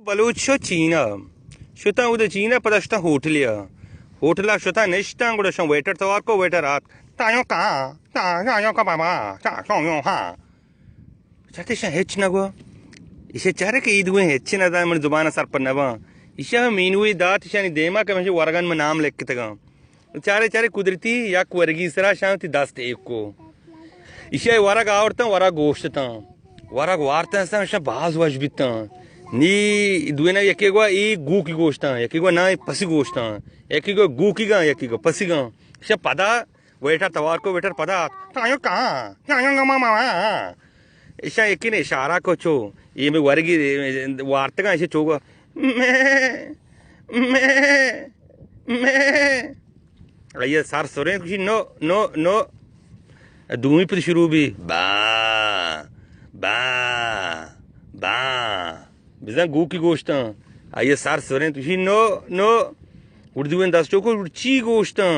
بلوچ شو چین ءَ۔ شتاں اود ءَ چین ءَ، پدا شتاں ہوٹلے ءَ۔ ہوٹل ءَ شتاں نشتاں، گڑا شاں ویٹر توار کو، ویٹر آت۔ تایوں کہاں؟ تایوں کا بابا؟ تایوں ہاں۔ چاتے شاں ہچ نہ گوا۔ ایشاں چارے کہ اے دوئیں ہچ نہ داں، من زبان ءَ سرپد نہ باں۔ ایشاں مینوے دات، ایشانی دیما کہ من ورگاں من نام لکھتگاں۔ چارے چارے قدرتی یک ورگی سرا شاں وتی دست ایک کو۔ ایشی ءَ ورگ آورتاں، ورگ گوشتاں۔ ورگ وارتاں استاں، ایشاں باز وش بیتاں۔ نی دوئیناں یکے گوا اے گوکی گوشتاں، یکے گوا نا اے پسی گوشتاں، یکے گوا گوکی گاں، یکے گوا پسی گاں۔ ایشاں پدا ویٹر توار کو، ویٹر پدا آت۔ تایوں کہاں؟ تایوں گما ماما۔ ایشاں یکے نے اشارہ کو چو، اے میں ورگی وارتگاں، ایشی چو گوا، میں، میں، میں۔ آئی ءَ سر سرینت، گوشی، نو، نو، نو۔ دومی پد شروع بی، با، با، با۔ بزاں گوکی گوشتاں۔ آئی ءَ سر سرینت، گوشی، نو، نو۔ گڑا دوئیں دست چوکو، گڑا چی گوشتاں؟